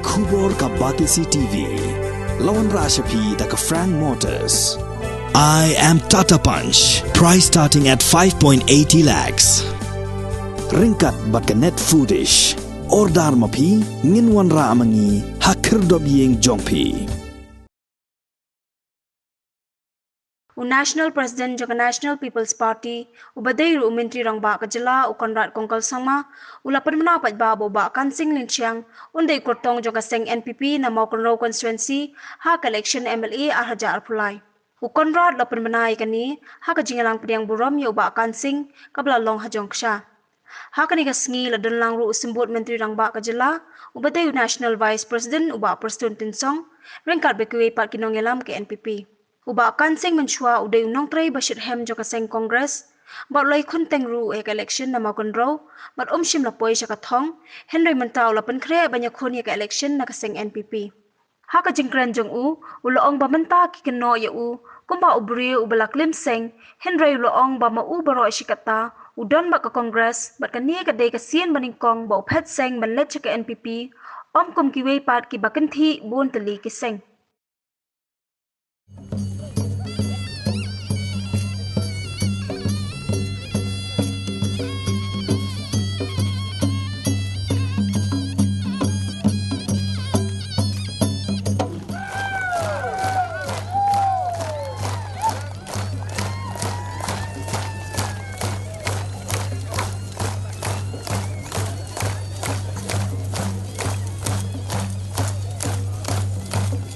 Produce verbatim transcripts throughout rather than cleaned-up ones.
Khubor ka Batesi T V. La wanrah sha phi da ka Frank Motors. I am Tata Punch. Price starting at five point eighty lakhs. Ryngkat bad ka Net Foodish. Order ma phi, ngin wanrah ma ngi ha khyrdop ïing jong phi. U National President jong ka National People's Party, uba dei ruh u Myntri Rangbah ka Jylla, u Conrad Kongkal Sangma, u la pynbna paidbah ba u Bah Kansing Lynchiang un dei u kyrtong jong ka seng N P P na Mawkynrew constituency ha ka election M L A ar hajar arphew lai. U Conrad la pynbna ïa kane ha ka jingïalang pdiang burom ïa u Bah Kansing kaba la long ha Jongksha. Ha kane ka sngi la don lang ruh u Symbud Myntri Rangbah ka Jylla, uba dei u National Vice President, u Bah Prestone Tynsong, ryngkat bad kiwei pat ki nongïalam ka N P P. U Bah Kansing mynshuwa u dei u nongtrei ba shitrhem jong ka seng Congress, bad u la ïakhun teng ruh ïa ka election na Mawkynrew, bad um shym la poi sha ka thong, hynrei mynta u la pynkhreh ban ïakhun ïa ka election na ka seng N P P. Ha ka jingkren jong u, u la ong ba mynta ki kynnoh ïa u kumba u briew uba la klim seng, hynrei u la ong ba ma u baroh shi katta u don bad ka Congress, bad kane ka dei ka sien ba nyngkong ba u phet seng ban leit sha ka N P P, ym kum kiwei pat kiba kynthih bun tylli ki seng.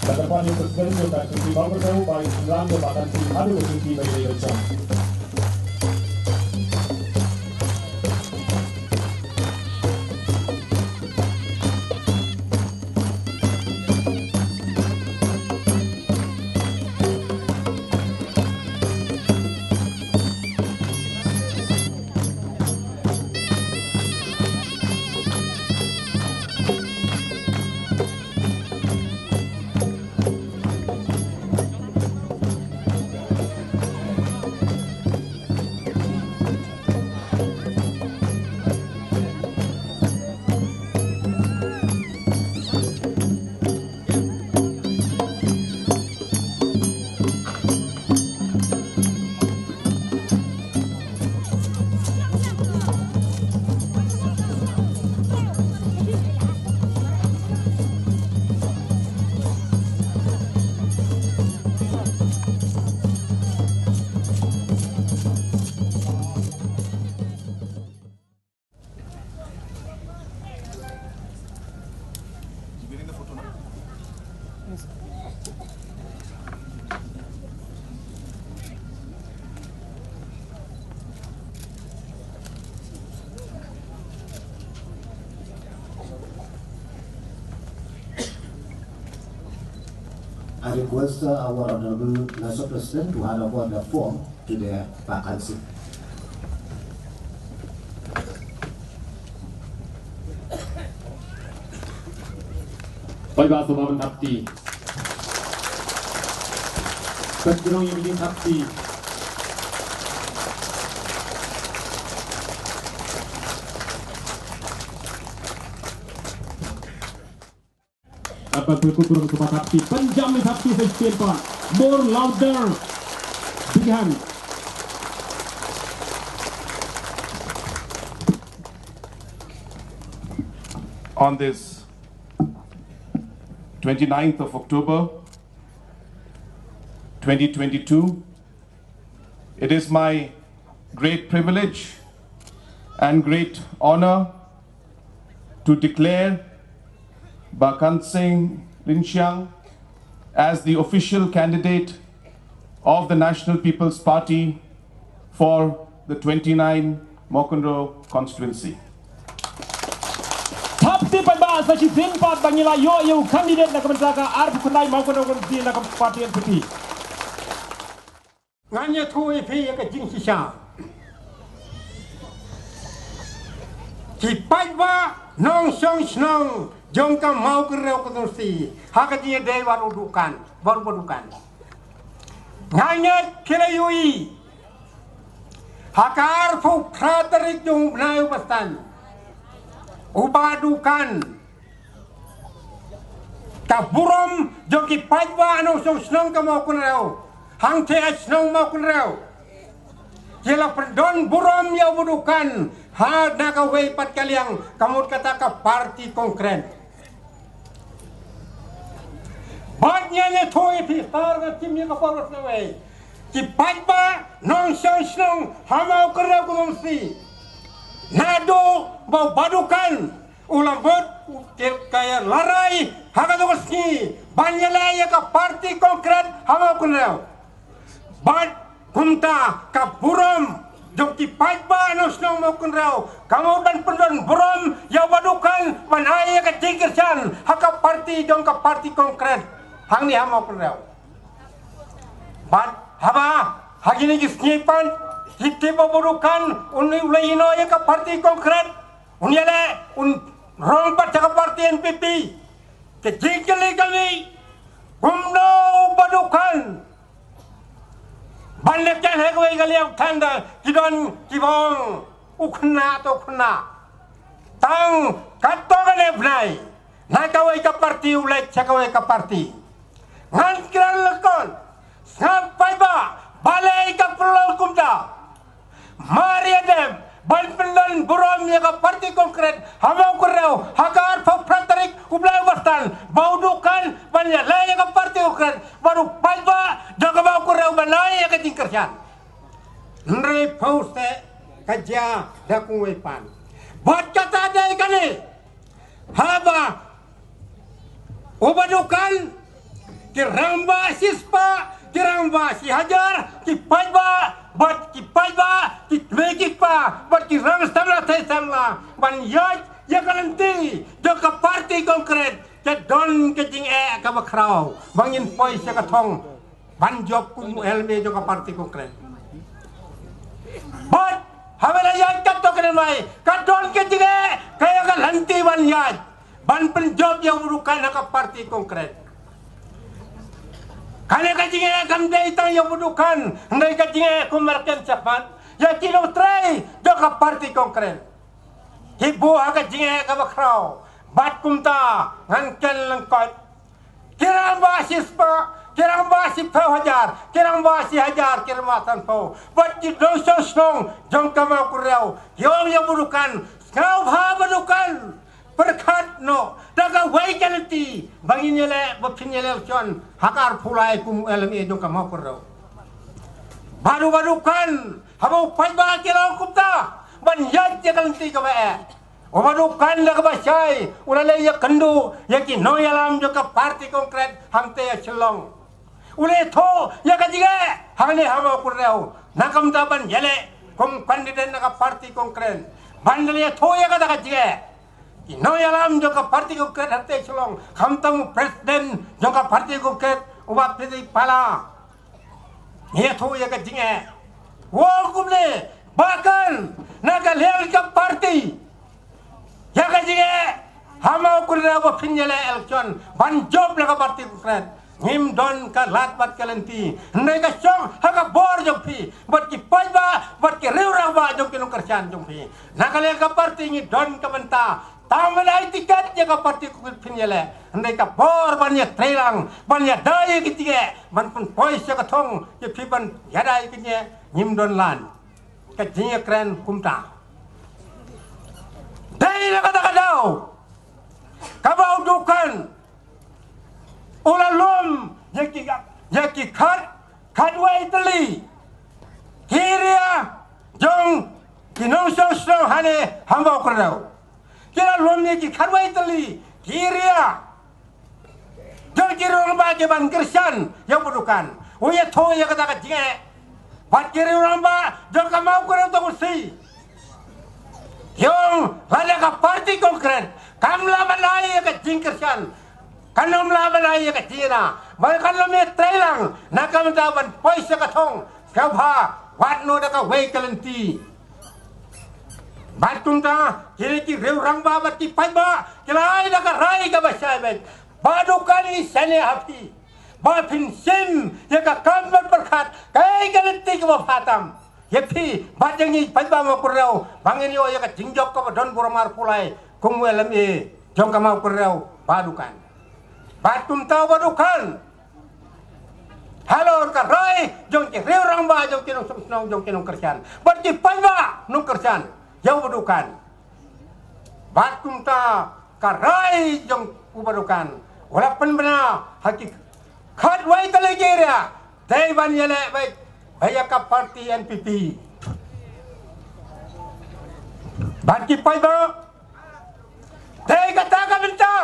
Ka dapat ni Presiden jong ka Komiti Bahagian Bahagian Sembilan jong Bahagian Sini Adu Komiti Bahagian Bahagian. I request, uh, our Honorable National President to hand over the form to the vacancy. Paidbah sngewbha ban thap kti. Peit ki nongïalam ban thap kti. Apa berkumpul ke tempat hati, panjang ni hati festival. More louder. Big hand. On this twenty-ninth of October, twenty twenty-two, it is my great privilege and great honor to declare Bah Kansing Lynchiang as the official candidate of the National People's Party for the twenty-nine Mawkynrew constituency. Thap kti paidbah sa shisien pat ba ngi la ïoh ïa u candidate na ka bynta ka arphew khyndai Mawkynrew constituency na ka party N P P. Ngan ïathuh ïa phi ïa ka jingshisha. Ki paidbah nongshong shnong jong ka Mawkynrew constituency ha ka jingïadei bad u dukan, bad u dukan. Nga ngeit phi la ïohi ha ka arphew phra tarik jong u bnai u ba san, u ba dukan ka burom jong ki paidbah nongshong shnong ka Mawkynrew, hangtei ha shnong Mawkynrew, ki la pyndon burom ïa u Bah Dukan ha na kawei pat ka liang, ka mut kata ka parti Kongkret. Bad ngan ïathuh ïa phi star, nga shim ïa ka por ba sngewbha. Ki paidbah nongshong shnong ha Mawkynrew Kongsi, naduh ba u Bah Dukan u la mut u tip ka ïa la rai ha kato ka sngi ban ïaleh ïa ka parti Kongkret ha Mawkynrew. Bad kumta ka burom jong ki paidbah nongshong shnong Mawkynrew ka mut ban pyndon burom ïa u Bah Dukan ban ai ïa ka jingkyrshan ha ka parti jong ka parti Kongkret hangne ha Mawkynrew. Bad haba ha kine ki sngi pat, ki tip ba u Bah Dukan un u la ïehnoh ïa ka parti Kongkret, un ïaleh, un rong pat sha ka parti N P P. Ka jingkylli ka mih, kumno u Bah Dukan ban leh ïa kane ha kawei ka liang, tang da ki don kiba ong u khynnah to u khynnah. Tang katto katne bnai, na kawei ka parti u leit sha kawei ka parti. Ngan kren lyngkot, sngap paidbah, balei ka pynlong kumta. Mar ïa dep ban pyndon burom ïa ka parti Kongkret ha Mawkynrew ha ka arphew phra tarik u Blai Bastan, ba u Dukan ban ïaleh ïa ka parti Kongkret bad u paidbah jong ka Mawkynrew ban ai ïa ka jingkyrshan. Hynrei phew seh ka jia da kumwei pat. Bad kata dei kane, haba u Bah Dukan, ki rangbah shispah, ki rangbah shihajar, ki paidbah bad ki paidbah, ki kmie ki kpa bad ki rangsamla thei samla ban ïaid ïa ka lynti jong ka parti Kongkret, ka don ka jingeh kaba khraw ba ngin poi sha ka thong ban jop kum u M L A jong ka parti Kongkret. Bad haba la ïaid katto katne mai, ka don ka jingeh ka ïa ka lynti ban ïaid ban pynjop ïa u Bah Dukan ha ka parti Kongkret. Kane ka jingeh kam dei tang ïa u Bah Dukan, hynrei ka jingeh kum mar ken chapat ïa ki nongtrei jong ka parti Kongkret. Ki buh ha ka jingeh kaba khraw. Bad kumta ngan kren lyngkot, ki rangbah shispah, ki rangbah shiphew hajar, ki rangbah shihajar, ki rangbah sanphew bad ki nongshong shnong jong ka Mawkynrew, ki ong ïa u Bah Dukan, sngewbha Bah Dukan, pyrkhat noh da kawei ka lynti ba ngin ïaleh, ba phin ïaleh election ha ka arphew lai kum u M L A jong ka Mawkynrew. Bad u Bah Dukan, haba u paidbah ki la ong kumta, ban ïaid ïa ka lynti kaba eh, u Bah Dukan da kaba shai u la leit ïakynduh ïa ki nongïalam jong ka parti Kongkret hangtei ha Shillong. U la ïathuh ïa ka jingeh hangne ha Mawkynrew, na ka bynta ban ïaleh kum candidate na ka parti Kongkret. Bad u la ïathuh ïa kata ka jingeh, ki nongïalam jong ka parti Kongkret hangtei ha Shillong, khamtam u president jong ka parti Kongkret, u Bah P D Pala, u ïathuh ïa ka jingeh. Wow, kumne, ba kan na ka liang ka parti ïa ka jingeh ha Mawkynrew ba phin ïaleh election ban jop la ka parti Kongkret. Ngim don ka lad bad ka lynti, hynrei ka shong ha ka bor jong phi bad ki paidbah bad ki riew rangbah jong ki nongkyrshan jong phi. Na ka liang ka parti ngi don ka bynta, tang ban ai tiket ïa ka parti Kongkret phin ïaleh, hynrei ka bor ban ïatreilang, ban ïada ïa ki jingeh, ban pynpoi sha ka thong ïa phi ban ïada ïa ki jingeh, ngim don lad. Ka jingïakren kumta. Dei na kata ka daw kaba u Dukan u la lum ïa ki, ïa ki khat, khatwei tylli ki area jong ki nongshong shnong hangne ha Mawkynrew. Ki la lum ïa ki khatwei tylli ki area jong ki riew rangbah ki ban kyrshan ïa u Bah Dukan. U ïathuh ïa kata ka jingeh bad ki riew rangbah jong ka Mawkynrew Constituency. Ki ong lada ka parti Kongkret kam lah ban ai ïa ka jingkyrshan, kan ym lah ban ai ïa ka jingïada, bad kan ym ïatreilang na ka bynta ban poi sha ka thong, sngewbha wad noh da kawei ka lynti. Bad kumta kine ki riew rangbah bad ki paidbah ki la ai da ka rai kaba shai beit, Bah Dukan, ngi shaniah ha phi ba phin shim ïa ka kam ban pyrkhat kaei ka lynti kaba bha tam ïa phi bad ïa ngi paidbah Mawkynrew, ba ngin ïoh ïa ka jingjop kaba don burom arphew lai kum u M L A jong ka Mawkynrew, Bah Dukan. Bad kumta u Bah Dukhan halor ka rai jong ki riew rangbah, jong ki nongshong shnong, jong ki nongkyrshan bad ki paidbah nongkyrshan ïa u Bah Dukhan. Bad kumta ka rai jong u Bah Dukhan u la pynbna ha ki khatwei tylli ki area dei ban ïaleh beit ïa ka party N P P. Bad ki paidbah, dei kata ka bynta.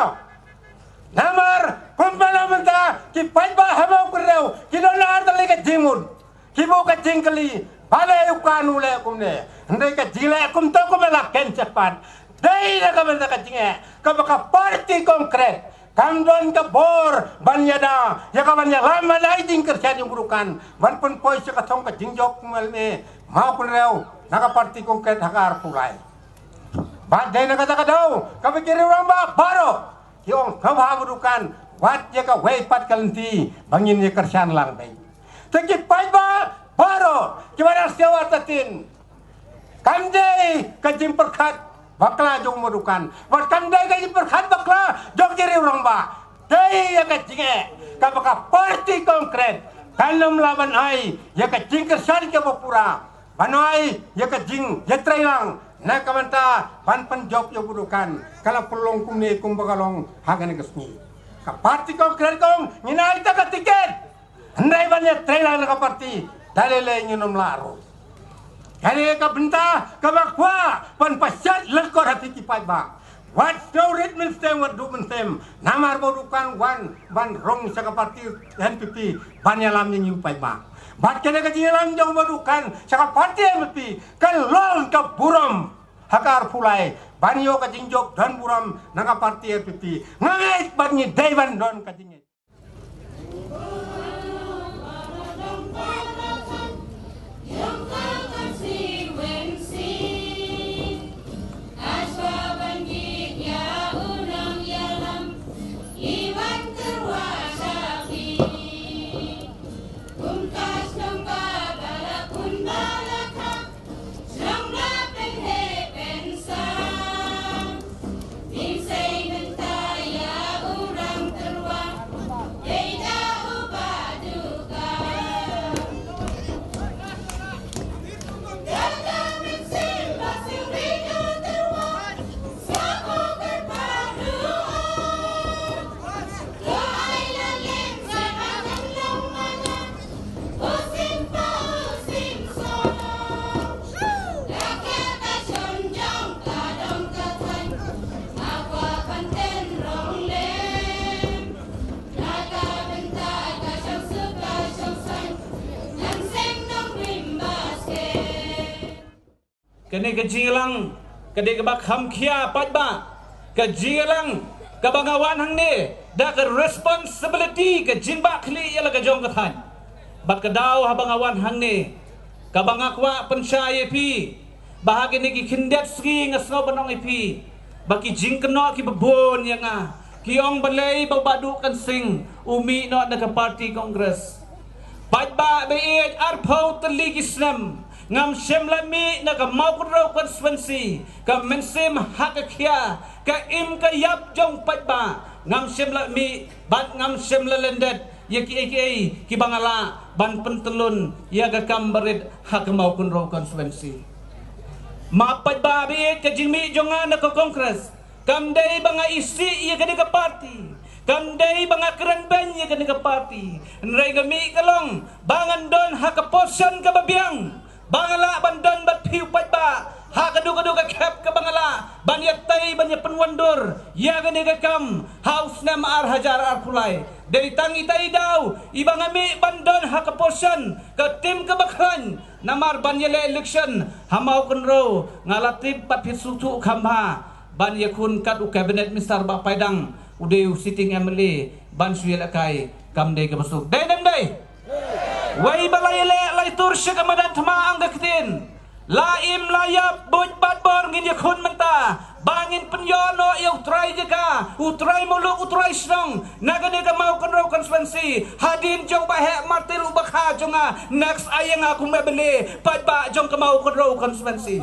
Namar kumba la mynta ki paidbah ha Mawkynrew ki don ar tylli ka jingmut. Ki buh ka jingkylli, balei u Kan u leh kumne? Hynrei ka jingleh kumta kumba la kren shakhmat, dei na ka bynta ka jingeh kaba ka party Congress kam don ka bor ban ïada ïa ka ban ïalam ban ai jingkyrshan ïa u Bah Dukhan ban pynpoi sha ka thong ka jingjop kumne Mawkynrew na ka party Congress ha ka arphew lai. Bad dei na kata ka daw kaba ki riew rangbah baroh ki ong kaba ha u Bah Dukhan wat ïa kawei pat ka lynti ba ngin ïa kyrshan lang beit. Te ki paidbah baroh kiba la siew artatien, kam dei ka jingpyrkhat bakla jong u Bah Dukhan bad kam dei ka jingpyrkhat bakla jong ki riew rangbah. Dei ïa ka jingeh kaba ka party Congress kan ym lah ban ai ïa ka jingkyrshan kaba pura ban ai ïa ka jingïatreilang na ka bynta ban pynjop ïa u Bah Dukhan. Ka la pynlong kumne kumba ka long ha kane ka sngi. Ka party Congress ka ong ngin ai ta ka tiket, hynrei ban ïatreilang na ka party da lei lei ngin ym lah ruh. Kane ka bynta kaba kwah ban pashat lyngkot ha ki paidbah. Wat sngewrit mynsiem, wat duh mynsiem. Namar ba u Bah Dukhan wan ban rung sha ka party N P P ban ïalam ïa ngi u paidbah. Bad kane ka jingïalam jong u Bah Dukhan sha ka party N P P ka long ka burom ha ka arphew lai ban ïoh ka jingjop don burom na ka party N P P. Nga ngeit bad ngi dei ban don ka jingngeit. Kane ka jingïalang ka dei kaba kham khia paidbah. Ka jingïalang kaba nga wan hangne da ka responsibility, ka jingbah khlieh ïa la ka jong ka thaiñ. Bad ka daw haba nga wan hangne kaba nga kwah pynshai ïa phi ba ha kine ki khyndiat sngi nga sngew ban ong ïa phi ba ki jingkynnoh kiba bun ïa nga ki ong balei ba Bah Duh Kan Sing u mih noh na ka party Congress. Paidbah ba ïeit, arphew tylli ki snem ngam shym la mih na ka Mawkynrew constituency, ka mynsiem ha ka khia, ka im ka ïap jong paidbah ngam shym la mih bad ngam shym la lyndet ïa kiei kiei kiba nga lah ban pyntyllun ïa ka kam barit ha ka Mawkynrew constituency. Ma paidbah ba ïeit, ka jingmih jong nga na ka Congress kam dei ba nga isih ïa kane ka party, kam dei ba nga kren beiñ ïa kane ka party. Hynrei nga mih ka long ba ngan don ha ka position kaba biang ba nga lah ban don bad phi u paidbah ha kano kano ka khep kaba nga lah ban ïatei ban ïapynwandur ïa kane ka kam ha u snem ar hajar arphew lai. Dei tang itai i daw iba nga mih ban don ha ka position, ka tim kaba khlaiñ. Namar ban ïaleh election ha Mawkynrew nga la tip bad phi sngewthuh kham bha ban ïakhun kat u cabinet minister Bah Paidang u dei u sitting M L A ban shu ïalehkai kam dei kaba suk. Dei ne ym dei? Wei ba la ïaleh la ïatur sha ka madan thma ang ka ktien. La im la ïap, buit bad bor ngin ïakhun mynta ba ngin pynïoh noh ïa u trai jaka, u trai muluk, u trai shnong na kane ka Mawkynrew constituency hadien jong u Bah Heh Martir uba kha jong nga. Next ai ïa nga kum M L A paidbah jong ka Mawkynrew constituency.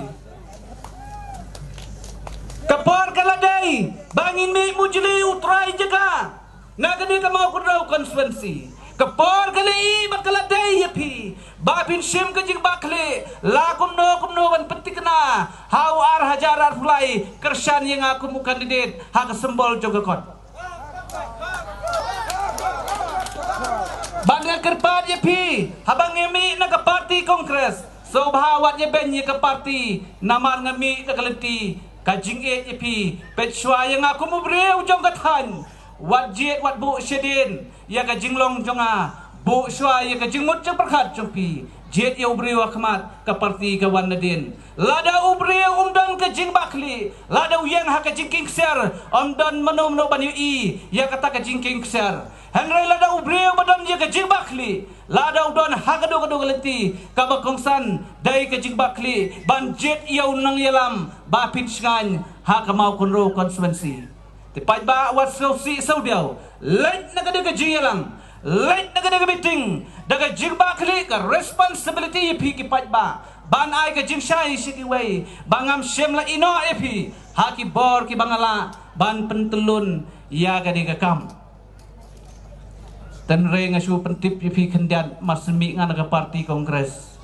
Ka por ka la dei ba ngin mih mujli u trai jaka. Na kane ka Mawkynrew constituency, ka por ka la ïohi bad ka la dei ïa phi ba phin shim ka jingbakla la kumno kumno ban pyntikna ha u ar hajar arphew lai, kyrshan ïa nga kum u candidate ha ka symbol jong ka kot. Bad nga kyrpad ïa phi, haba nga mih na ka party Congress, sngewbha wat ïa beiñ ïa ka party, namar nga mih na ka lynti ka jingïeit ïa phi. Peit shuwa ïa nga kum u briew jong ka thaiñ, wat jied wat buh shadien ïa ka jinglong jong nga, buh shuwa ïa ka jingmut jingpyrkhat jong phi. Jied ïa u briew ha khmat, ka party ka wan nadien. Lada u briew um don ka jingbakla, lada u ïeng ha ka jingkieng ksiar, um don mano mano ban ïohi ïa kata ka jingkieng ksiar. Hynrei lada u briew ba don ïa ka jingbakla, lada u don ha kano kano ka lynti kaba kongsan, dei ka jingbakla ban jied ïa u nongïalam ba pynshngaiñ ha ka Mawkynrew constituency. Te paidbah, wat sngewsih sngewdiaw, leit na kane ka jingïalang, leit na kane ka meeting da ka jingbakla. Ka responsibility ïa phi ki paidbah ban ai ka jingshai sha kiwei ba ngam shym la ïehnoh ïa phi ha ki bor kiba nga lah ban pyntyllun ïa kane ka kam. Tynrai nga shu pyntip ïa phi khyndiat, mar shu mih nga na ka party Congress.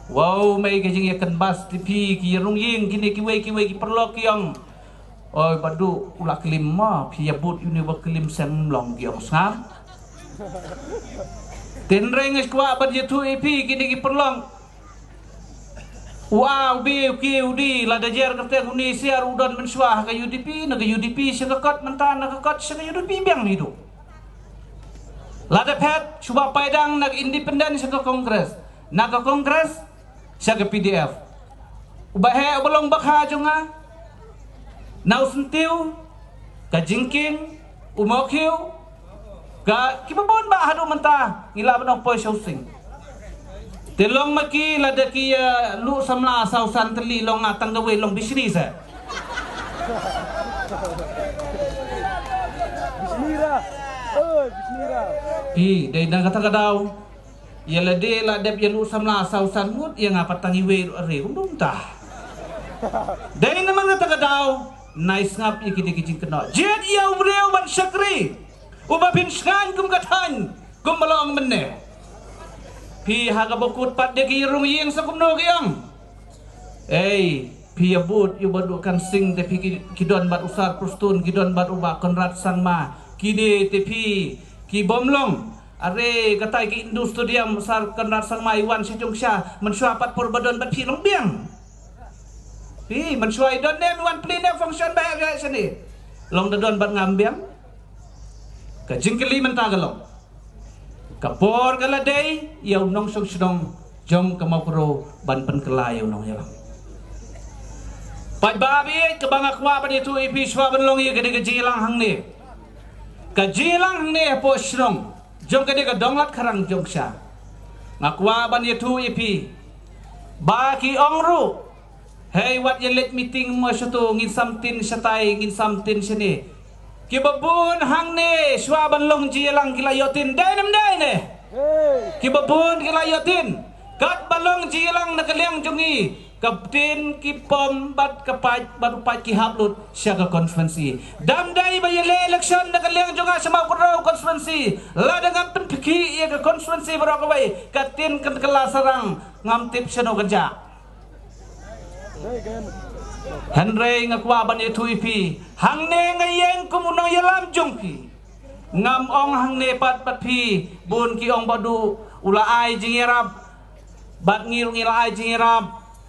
Wow, mei ka jingïakynbas te phi ki rung ïing, kine kiwei kiwei ki paralok ki ong, oi Bah Duh, u la klim ma, phi ïa bud ïa une uba klim seng mlong, ki ong sngap. Tynrai nga kwah ban ïathuh ïa phi kine ki paralok. U A, u B, u K, u D, lada jer kyrteng une siar u don mynshuwa ha ka U D P, na ka U D P sha ka kot, mynta na ka kot sha ka U D P biang hi duh. Lada phet, shuwa paidbah, na ka independent sha ka Congress, na ka Congress sha ka P D F. Uba heh uba long bakha jong nga, na u Syntiew, ka Jingkieng, u Mawkhiew, ka kiba bun bah haduh mynta ngi lah ban ong poi sha u Sing. Te long ma ki, lada ki ïa luh samla saw san tylli, long nga tang kawei long bishni sa. Bismillah. Oi, bismillah. Pi, dei na kata ka daw. Ïa lade la dep ïa luh samla saw san ngut, ïa nga pat tang iwei ruh, are um dum ta. Dei namar kata ka daw, nai sngap ïa kine ki jingkynnoh. Jied ïa u briew ban shakri uba phin shngaiñ kum ka thaiñ, kum ba long mynne. Phi ha kaba kut pat de ki rung ïing sa kumno ki ong. Ei, phi ïa bud ïa u Bah Duh Kan Sing, te phi ki, ki don bad u Sir Prestone, ki don bad u Bah Conrad Sangma. Kine te phi ki bym long. Are katai ki indoor stadium, Sir Conrad Sangma i wan sha jong sha, mynshuwa pat por ba don bad phi long biang. Phi, mynshuwa i don ne, i wan plie ne, function ba heh shane. Long da don bad ngam biang. Ka jingkylli mynta ka long, ka por ka la dei ïa u nongshong shnong jong ka Mawkynrew ban pynkylla ïa u nongïalam. Paidbah ba ïeit, kaba nga kwah ban ïathuh ïa phi shuwa ban long ïa kane ka jingïalang hangne. Ka jingïalang hangne hapoh shnong jong kane ka Donglad Kharang jong sha, nga kwah ban ïathuh ïa phi ba ki ong ruh, hei, wat ïa leit meeting mo shato, ngin sam tin shatai, ngin sam tin shane. Kiba bun hangne shuwa ban long jingïalang ki la ïoh tin, dei ne ym dei ne? Kiba bun ki la ïoh tin. Katba long jingïalang na ka liang jong ngi, ka tin ki pom bad ka paid, bad u paid ki hap lut sha ka constituency. Dam dei ba ïaleh election na ka liang jong nga sha Mawkynrew constituency, lada ngam pynpynkhiah ïa ka constituency baroh kawei, ka tin kan kylla sarang, ngam tip shano kan jah. Hynrei nga kwah ban ïathuh ïa phi, hangne nga ïeng kum u nongïalam jong phi. Ngam ong hangne pat bad phi, bun ki ong Bah Duh u la ai jingïarap, bad ngi ruh ngi la ai jingïarap,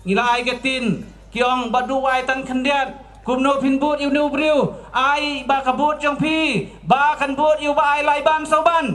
ngi la ai ka tin. Ki ong Bah Duh u ai tang khyndiat. Kumno phin bud ïa une u briew? Ai ba ka bud jong phi ba kan bud ïa uba ai lai ban saw ban.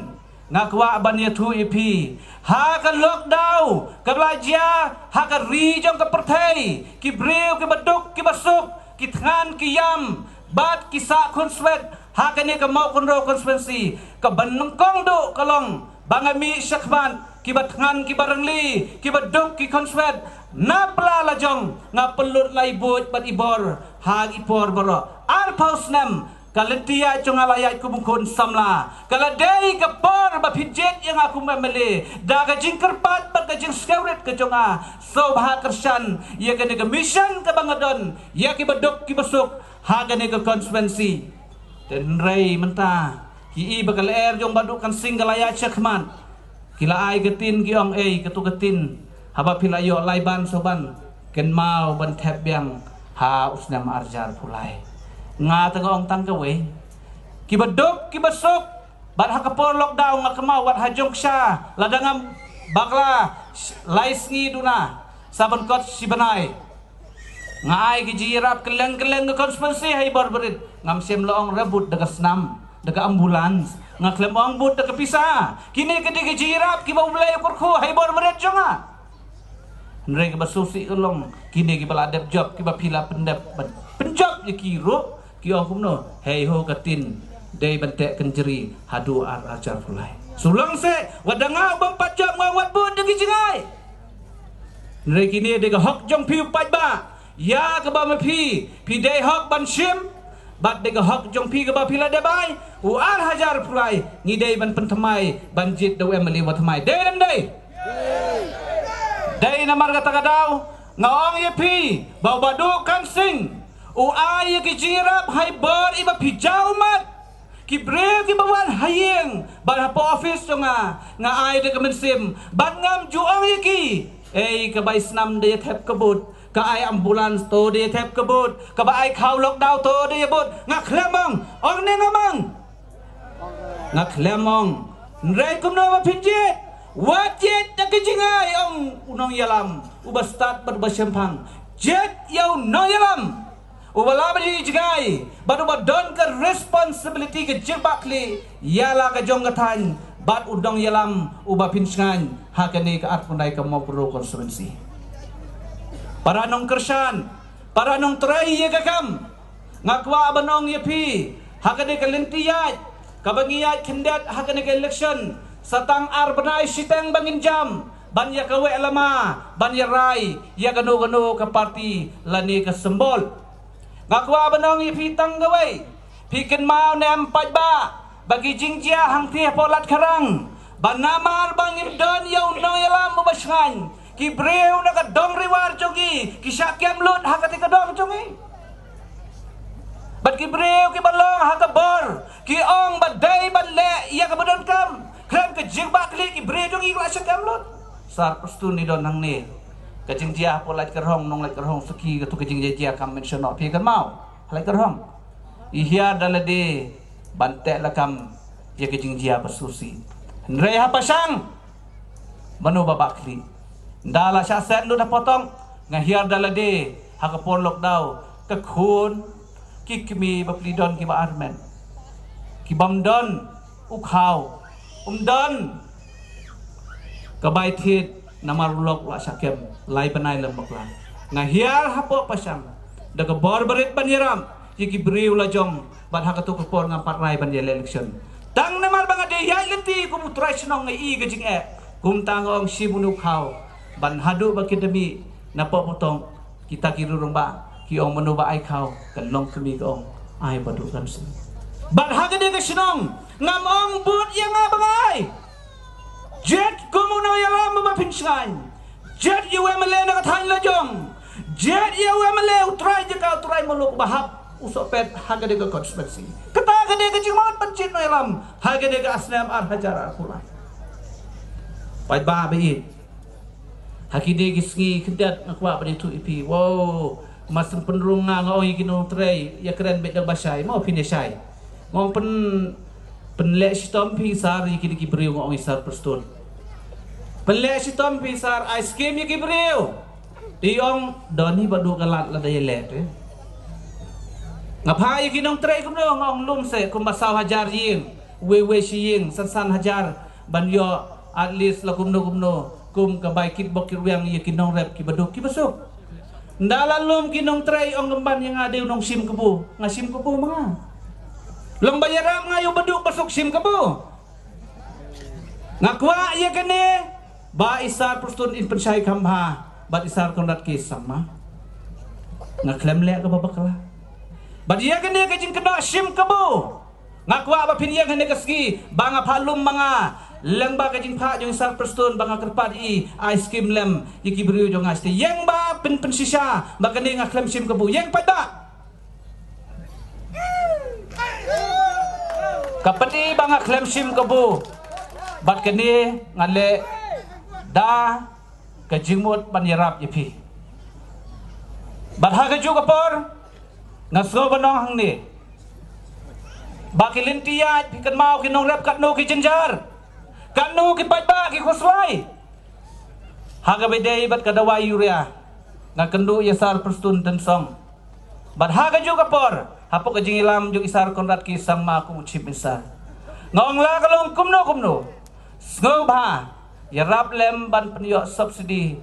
Nga kwah ban ïathuh ïa phi, ha ka lockdown kaba la jia ha ka ri jong ka pyrthei, ki briew kiba duk kiba suk, ki thngan ki ïam bad ki sah khunswet ha kane ka Mawkynrew constituency. Kaba nyngkong duh ka long ba nga mih shakhmat, kiba thngan kiba rangli, kiba duk ki khunswet. Na pla la jong nga pynlut lai buit bad i bor ha i por baroh. Arphew snem ka lynti ïaid jong nga la ïaid kum u khun samla. Ka la dei ka por ba phi jied ïa nga kum u M L A da ka jingkyrpad bad ka jingskewrit ka jong nga. Sngewbha kyrshan ïa kane ka mission kaba nga don ïa kiba duk kiba suk ha kane ka constituency. Tynrai mynta Ki i ba ka lyer jong Bah Dukan Sing ka la ïaid shakhmat. Ki la ai ka tin, ki ong, ei, katu ka tin, haba phi la ïoh lai ban saw ban, kynmaw ban thep biang ha u snem ar hajar arphew lai. Nga te nga ong tang kawei. Kiba duk kiba suk, bad ha ka por lockdown nga kynmaw wat ha jong ksha, lada ngam bakla, lai sngi duna, sa ban kot shi bnai. Nga ai ki jingïarap kylleng kylleng ka constituency ha i bor barit. Ngam shym la ong rebut da ka snam, da ka ambulance. Nga khlem ong bud da ka pisa. Kine ki dei ki jingïarap kiba U Blei u kyrkhu ha i bor barit jong nga. Hynrei kiba sngewsih ka long kine kiba la dep jop, kiba phi la pyndep ban pynjop ïa ki ruh, ki ong kumno, hei ho ka tin, dei ban teh kynjri haduh ar hajar arphew lai. Shu long seh, wat da nga u bym pat jop nga ong wat bud da ki jingai. Hynrei kine dei ka hok jong phi u paidbah. Ïa kaba ma phi, phi dei hok ban shim. Bad dei ka hok jong phi kaba phi la dep ai. U ar hajar arphew lai, ngi dei ban pynthymmai, ban jied da u M L A ba thymmai. Dei ne ym dei? Dei. Namar kata ka daw nga ong ïa phi ba u Bah Dukan Sing u ai ïa ki jingïarap ha i bor iba phi jaw mat. Ki briew kiba wan ha ïing bad hapoh office jong nga, nga ai da ka mynsiem, bad ngam ju ong ïa ki, ei, kaba i snam da ïa thep ka bud, ka ai ambulance to da ïa thep ka bud, kaba ai khaw lockdown to da ïa bud. Nga khlem ong, ong ne ngam ong? Nga khlem ong. Hynrei kumno ba phin jied? Wat jied da ka jingai, ong u nongïalam uba stad bad uba shemphang. Jied ïa u nongïalam uba lah ban ïohi jngai bad uba don ka responsibility, ka jingbakhlieh ïa la ka jong ka thaiñ, bad u nongïalam uba pynshngaiñ ha kane ka arphew khyndai ka Mawkyrwat constituency. Para nongkyrshan, para nongtrei ïa ka kam, nga kwah ban ong ïa phi, ha kane ka lynti ïaid kaba ngi ïaid khyndiat ha kane ka election, sa tang ar bnai shiteng ba ngin jam ban ïa kaweh lama, ban ïa rai ïa kano kano ka party lane ka symbol. Nga kwah ban ong ïa phi tang kawei, phi kynmaw ne em paidbah, ba ki jingjia hangtei hapoh Laitkyrhong, ba namar ba ngim don ïa u nongïalam uba shngaiñ, ki briew na ka dong Ri War jong ngi ki shah kem lut ha katei ka dong jong ngi. Bad ki briew kiba long ha ka bor ki ong ba dei ban leh ïa kaba donkam. Khlem ka jingbakhlieh ki briew jong ngi ki la shah kem lut. Sar Prestone i don hangne. Ka jingjia hapoh Laitkyrhong, nong Laitkyrhong Suki, katu ka jingjia kam mention noh, phi kynmaw? Laitkyrhong. I hiar da lade ban teh lakam ïa ka jingjia ba sngewsih. Hynrei ha Pashang, mano ba bakhlieh? Nda la shah set lut ha Potong, nga hiar da lade ha ka por lockdown, ka khun, ki kmie ba pli don kiba armet, ki bym don u khaw, um don ka bai thied namar u lok u la shah kem lai bnai lem bakla. Nga hiar hapoh Pashang da ka bor barit ban ïarap ïa ki briew la jong, bad ha katu ka por ngam pat rai ban ïa election. Tang namar ba nga dei ïaid lynti kum u trai shnong, nga i ka jingeh, kumta nga ong shim une u khaw, ban haduh ba kin da mih na Potong, kita ki rurung ba ki ong mano ba ai khaw, ka long kmie ka ong ai Bah Dukan Sing. Bad ha kane ka shnong ngam ong bud ïa nga ba nga ai. Jied kum u nongïalam ba phin shngaiñ. Jied ïa u M L A na ka thaiñ la jong. Jied ïa u M L A, u trai jaka, u trai muluk ba hap u sohpet ha kane ka constituency. Kata kane ka jingmut ban jied nongïalam ha kane ka snem ar hajar arphew lai. Paidbah ba ïeit, ha kine ki sngi khyndiat nga kwah ban ïathuh ïa phi. Wow, ma sngewbha pynrung nga, nga ong ïa ki nongtrei, ïa kren beit da ba shai, mo phin ïa shai. Nga ong pyn, pynleh shitom phi Sar ïa kine ki briew, nga ong ïa Sar Prestone. Pynleh shitom phi Sar, ai skim ïa ki briew. Te i ong don hi ba duh ka lad lada ïa leh te. Nga phah ïa ki nongtrei kumno, nga ong lum seh kumba saw hajar ïing, wei wei shi ïing, san san hajar, ban ïoh at least la kumno kumno kum ka bai kitbok kitrwiang ïa ki nongrep kiba duk kiba suk. Nda la lum ki nongtrei ong kynban ïa nga dei u nongshim kabu, nga shim kabu ma nga. Long ba ïarap nga ïa u ba duk ba suk shim kabu. Nga kwah ïa kane ba i Sar Prestone in pynshai kham bha bad i Sar Conrad K Sangma. Nga khlem leh kaba bakla. Bad ïa kane ka jingkynnoh shim kabu, nga kwah ba phin ïeng ha kane ka sngi ba nga phah lum ma nga, lyngba ka jingphah jong i Sar Prestone ba nga kyrpad i ai skim lem ïa ki briew jong nga. Shatei ïeng ba phin pynshisha ba kane nga khlem shim kabu. Ïeng pat ba Ka pyni ba nga khlem shim kabu bad kane nga leh da ka jingmut ban ïarap ïa phi. Bad ha kajuh ka por nga sngew ban ong hangne ba ki lynti ïaid, phi kynmaw ki nongrep katno ki jynjar, katno ki paidbah ki khuslai. Ha kaba ïadei bad ka dawai urea, nga kynduh ïa Sir Prestone Tynsong. Bad ha kajuh ka por, hapoh ka jingïalam jong i Sir Conrad K Sangma kum u Chief Minister, nga ong la ka long kumno kumno, sngewbha ïarap lem ban pynïoh subsidy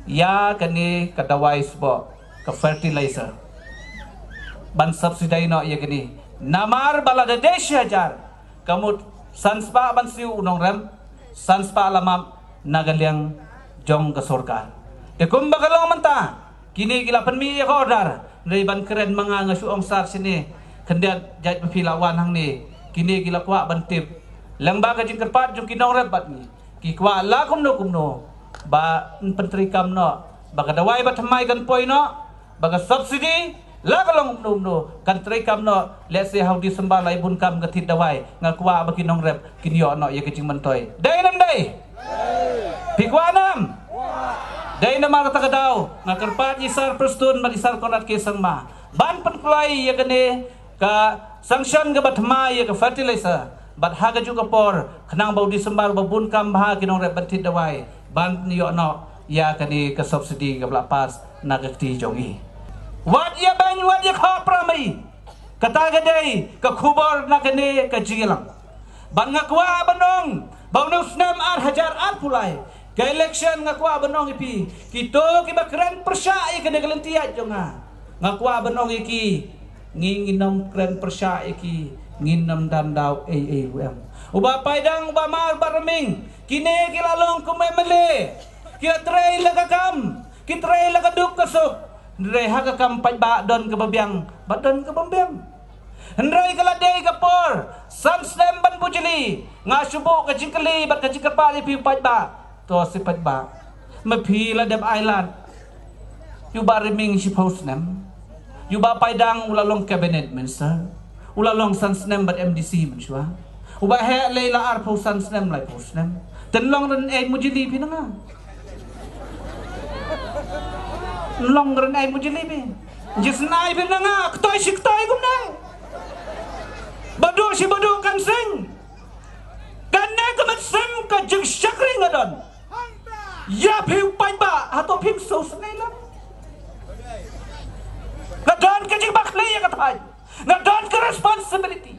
ïa kane ka dawai sboh, ka fertilizer. Ban subsidy noh ïa kane. Namar ba lada dei shi hajar, ka mut san spah ban siew u nongrep, san spah la map na ka liang jong ka sorkar. Te kumba ka long mynta, kine ki la pynmih ïa ka order, hynrei ban kren ma nga, nga shu ong Sir shane, khyndiat jait ba phi la wan hangne, kine ki la kwah ban tip lyngba ka jingkyrpad jong ki nongrep bad ngi. Ki kwah la kumno kumno ba yn pyntreikam noh, ba ka dawai ba thymmai kan poi noh, ba ka subsidy la ka long kumno kumno kan treikam noh. Lehse ha u December la ïa bun kam ka thied dawai, nga kwah ba ki nongrep kin ïoh noh ïa ka jingmyntoi. Dei ne ym dei? Phi kwah ne em? Dei namar kata ka daw nga kyrpad ïa i Sir Prestone bad i Sir Conrad K Sangma ban pynkloi ïa kane ka sanction kaba thymmai ïa ka fertilizer, bad ha kajuh ka por khnang ba u December ba bun kam bha ki nongrep ban thied dawai, ban ïoh noh ïa kane ka subsidy kaba la pass na ka kti jong i. Wat ïa beiñ, wat ïa khot para mei. Kata ka dei ka khubor na kane ka jingïalang. Bad nga kwah ban ong ba une u snem ar hajar arphew lai, ka election, nga kwah ban ong ïa phi, kito kiba kren pyrshah ïa kane ka lynti ïaid jong nga, nga kwah ban ong ïa ki, ngin, ngin ym kren pyrshah ïa ki, ngin ym dan daw ei ei ruh em. U Bah Paidang, u Bah Mar, u Bah Ryming, kine ki la long kum MLA, ki la trei la ka kam, ki trei la ka duk ka suk. Hynrei ha ka kam paidbah don kaba biang bad don kaba ym biang. Hynrei ka la dei ka por san snem ban bujli, nga shu buh ka jingkylli bad ka jingkyrpad ïa phi paidbah. To shi paidbah, ma phi la dep ailad ïa u Bah Ryming shiphew snem, ïa u Bah Paidang u la long cabinet minister, u la long san snem bad MDC mynshuwa. U Bah Heh lei la arphew san snem, laiphew snem. Te yn long rynei mujli phi na nga? Yn long rynei mujli phi? Jisnei phi na nga, ktoi shi ktoi kumne. Baduh shi baduh kan sing. Kane ka mynsiem ka jingshakri nga don ïa phi u paidbah, hato phim sngewsynei lem? Nga don ka jingbakla ïa ka thaiñ, nga don ka responsibility.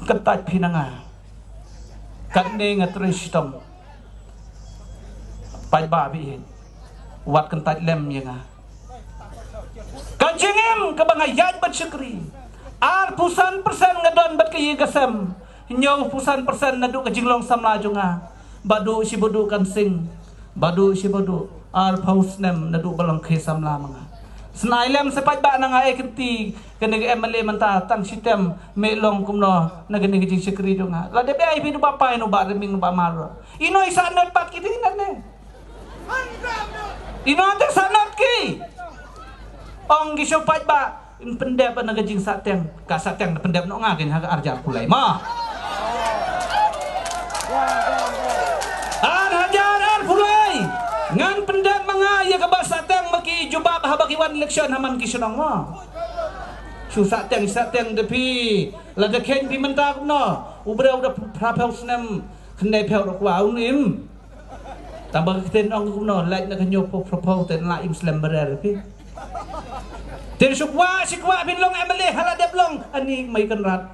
Kyntait phi na nga, katne nga trei shitom. Paidbah, phi wat kyntait lem ïa nga. Ka jingim kaba nga ïaid ban shakri, arphew san percent nga don bad ka ïing ka sem. Hynñiewphew san percent naduh ka jinglong samla jong nga. Baduh shi baduh kan sing. Baduh shi baduh, arphew snem naduh ba long khie samla ma nga. Snei lem shi paidbah na nga, eh kynti, kane ka MLA mynta tang shitem, me long kumno na kane ka jingshakri jong nga? La dep ai phi na u Bah Pai, na u Bah Ryming, na u Bah Mar. Ino i sahnot pat ki, te ino ne? Ino te sahnot ki? Ong ki shu paidbah, yn pyndep na ka jingsahteng. Ka sahteng da pyndep noh nga kein ha ka ar hajar arphew lai ma. Ar hajar arphew lai ngan pyndep ma nga ïa kaba sahteng ma ki jubab haba ki wan election ha man ki shnong ma. Shu sahteng, sahteng da phi. Lada kheiñ phi mynta kumno, u briew da phraphew snem, khyndaiphew da kwah, un im. Tang ba ka ktien ong kumno, lait na ka hynñiewphew, phraphew te la im slem barer phi. Te shu kwah, shu kwah phin long MLA, ha la dep long, ani Mei Kynrad.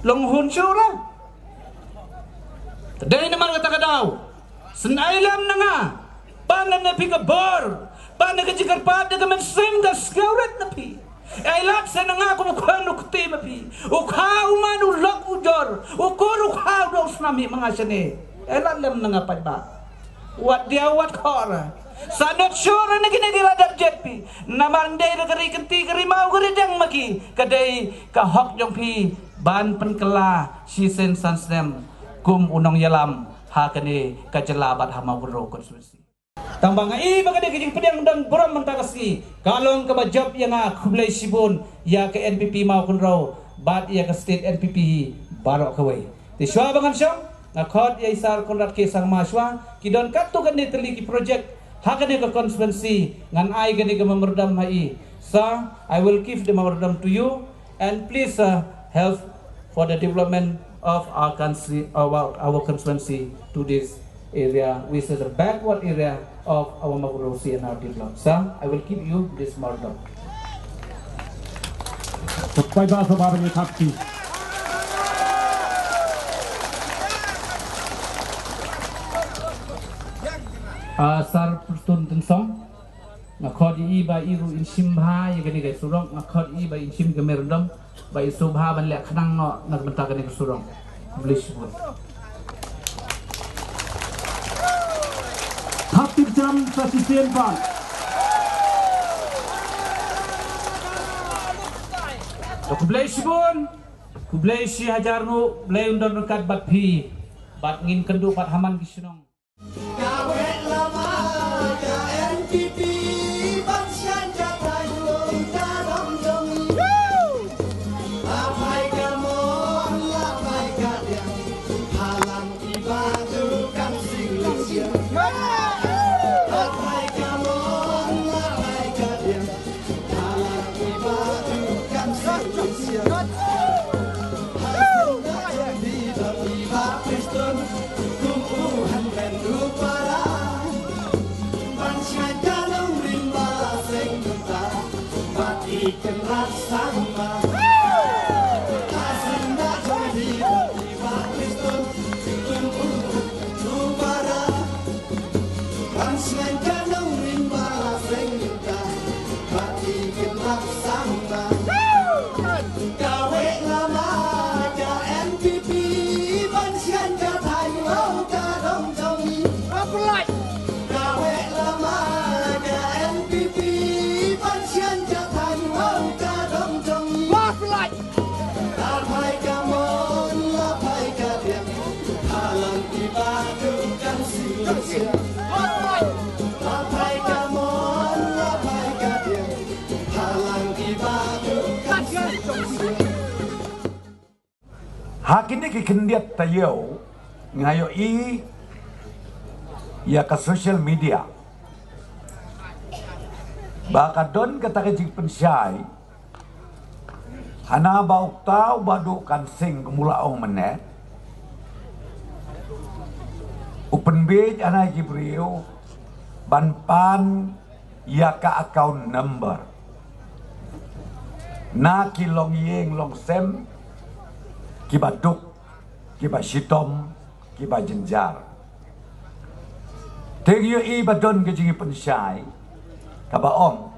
Long hun shu ra. Dei namar kata ka daw, snei lem na nga, pan na phi ka bor, pan na ka jingkyrpad da ka mynsiem ka sngewrit na phi. Ai lad sa na nga kum u khun u kti ma phi. U kha u man, u lok u jor, u kur u kha u dong snam hi ma nga shane. Ai lad lem na nga paidbah. Wat diaw wat khor. Sahnot shuh na kine ki la dep jied phi. Namar ym dei da ka ri kynti, ka ri maw, ka ri dieng ma ki. Ka dei ka hok jong phi ban pynkylla shisien san snem kum u nongïalam ha kane ka jylla bad ha Mawkynrew constituency. Tang ba nga i ba ka dei ka jingpdiang don burom mynta ka sngi, ka long kaba jop ïa nga. Khublei shibun ïa ka NPP Mawkynrew bad ïa ka state N P P hi baroh kawei. Te shuwa ba ngan shong, nga khot ïa i Sir Conrad K Sangma shuwa, ki don katto katne tylli ki project ha kane ka constituency, ngan ai kane ka memorandum ha i. Sir, I will give the memorandum to you and please, uh, help for the development of our country, our, our constituency to this area, which is a backward area of our Mawkynrew C and R D block. Sir, I will give you this memorandum. Khublei shibun, Sir Prestone Tynsong. Nga khot ïa i ba i ruh in shim bha ïa kane ka surok, nga khot ïa i ba in shim ka memorandum, ba i sngewbha ban leh khnang noh na ka bynta kane ka surok. Khublei shibun. Hap tip jam sa shisien pat. To khublei shibun, khublei shi hajar nguh, Blei un don ryngkat bad phi, bad ngin kynduh pat ha man ki shnong. Kawei lama ka N P P ban shah ka thaiñ long ka dong jong. Labai ka mon, labai ka diang, halang kiba duh kan sing lynsia. Labai ka mon, labai ka diang, Ban sngewthuh nongrim ba la seng mynta, ba ki kynrap sangta. Kawei lama ka N P P ban sngewthuh thaiñ long ka dong jong ngi. Kawei lama ka N P P ban sngewthuh thaiñ long ka dong jong ngi. Labai ka mon, labai ka diang, halang kiba duh kan sing lynsia. Labai ka mon, labai ka diang, halang kiba duh kan sing lynsia. Ha kine ki khyndiat taïew nga ïohi ïa ka social media ba ka don kata ka jingpynshai. Hana ba uta u Bah Duh kan sing, kumba la ong mynne, u pynbiej hana ki briew ban pan ïa ka account number na ki longïing longsem kiba duk, kiba shitom, kiba jynjar. Te ngi ïohi ba don ka jingpynshai kaba ong,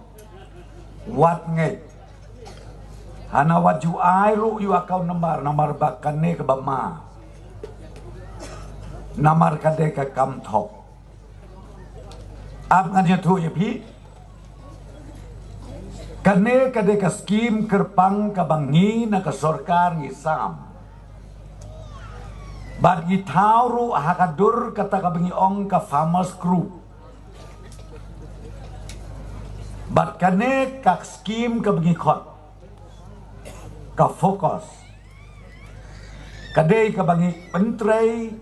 wat ngeit, hana wat ju ai ruh ïa u account number, namar ba kane kaba ma, namar ka dei ka kam thok. Ap ngan ïathuh ïa phi. Kane ka dei ka skim kyrpang kaba ngi na ka sorkar ngi sam. Bad ngi thaw ruh ha ka dur kata kaba ngi ong ka farmers group. Bad kane ka skim kaba ngi khot, ka FOCUS, ka dei kaba ngi pyntrei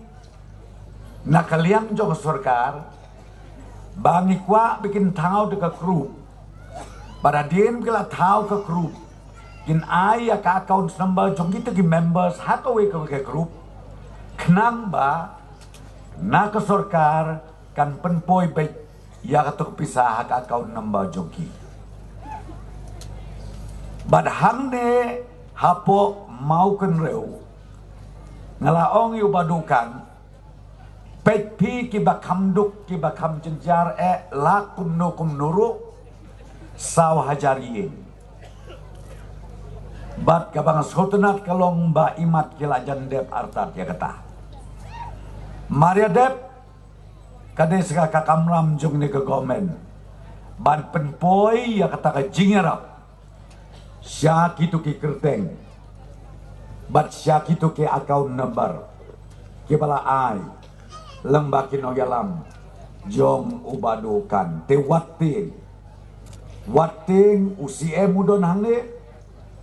na ka liang jong ka sorkar ba ngi kwah ba kin thaw da ka group. Bad hadien ba ki la thaw ka group, kin ai ïa ka account number jong kita ki members ha kawei kawei ka group, khnang ba na ka sorkar kan pynpoi beit ïa kato ka pisa ha ka account number jong ki. Bad hangne hapoh Mawkynrew, nga la ong ïa u Bah Duh kan, peit phi kiba kham duk, kiba kham jynjar, eh, la kumno kumno ruh, saw hajar ïing. Bad kaba nga sngewtynnat ka long ba imat ki la jan dep artat ïa kata. Mar ïa dep, ka dei sa ka kamram jong kane ka government ban pynpoi ïa kata ka jingïarap sha kito ki kyrteng bad sha kito ki account number kiba la ai lyngba ki nongïalam jong u Bah Duh kan. Te wat tieng, wat tieng, u C M u don hangne,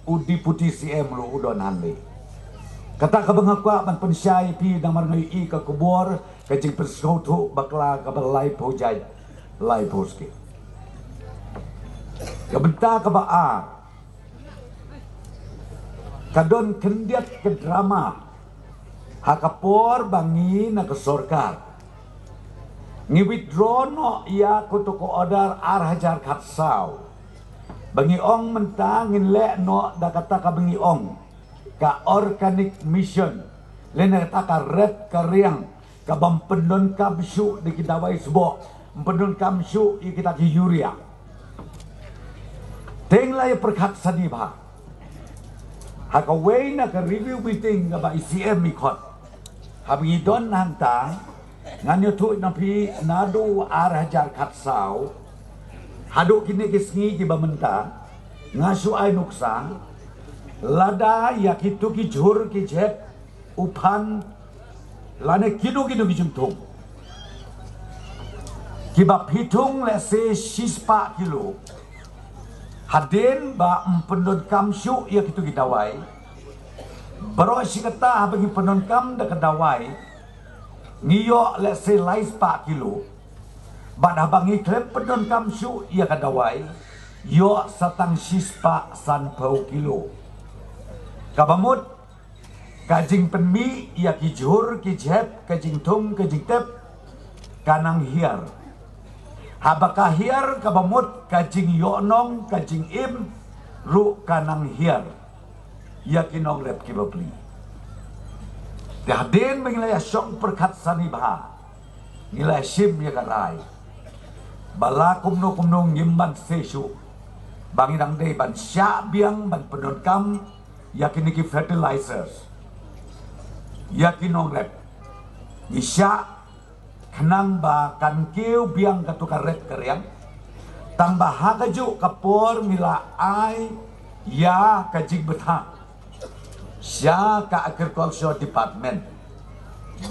U Deputy C M ruh u don hangne. Kata kaba nga kwah ban pynshai ïa phi namar nga ïohi ka khubor ka jingpynsngewthuh bakla kaba laiphew jait laiphew skhem. Ka bynta kaba ar, ka don khyndiat ka drama ha ka por ba ngi na ka sorkar ngi withdraw noh ïa kato ka order ar hajar khatsaw. Ba ngi ong mynta ngin leh noh da kata kaba ngi ong ka organic mission, lane kata ka rep ka riang, kabym pyndonkam shuh da ki dawai sboh, ym pyndonkam shuh ïa kita ki urea. Te nga la ïa pyrkhat sani bha ha kawei na ka review meeting kaba i C M i khot. Haba ngi don hangta, ngan ïathuh na phi, naduh ar hajar khatsaw haduh kine ki sngi kiba mynta, nga shu ai nuksa lada ïa kito ki jhur ki jhep, u phan, lane kino kino ki jingthung kiba phi thung lehse shispah kilo, hadien ba ym pyndonkam shuh ïa kito ki dawai, baroh shi katta haba ngi pyndonkam da ka dawai ngi ïoh lehse laispah kilo, bad haba ngi khlem pyndonkam shuh ïa ka dawai ïoh sa tang shispah sanphew kilo. Kaba mut ka jingpynmih ïa ki jhur ki jhep, ka jingthung ka jingtep ka nang hiar. Haba ka hiar kaba mut ka jingïohnong ka jingim ruh ka nang hiar ïa ki nongrep kiba pli. Te hadien ba ngi la ïa shong pyrkhat sani bha, ngi la ïa shim ïa ka rai ba la kumno kumno ngim ban seh shuh ba ngi dang dei ban shah biang ban pyndonkam ïa kine ki fertilizers ïa ki nongrep. Ngi shah khnang ba kan kiew biang kato ka rep ka riang. Tang ba ha kajuh ka por ngi la ai ïa ka jingbthah sha ka Agriculture Department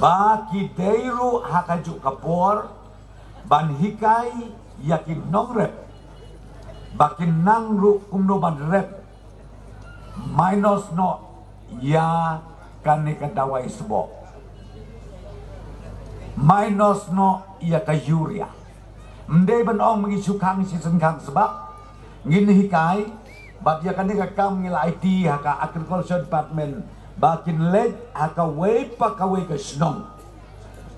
ba ki dei ruh ha kajuh ka por ban hikai ïa ki nongrep ba kin nang ruh kumno ban rep minus noh ïa kane ka dawai sboh, minus noh ïa ka urea. Ym dei ban ong ba ngi shu khang shisien khang, sbab ngin hikai bad ïa kane ka kam ngi la aiti ha ka Agriculture Department ba kin leit ha kawei pa kawei ka shnong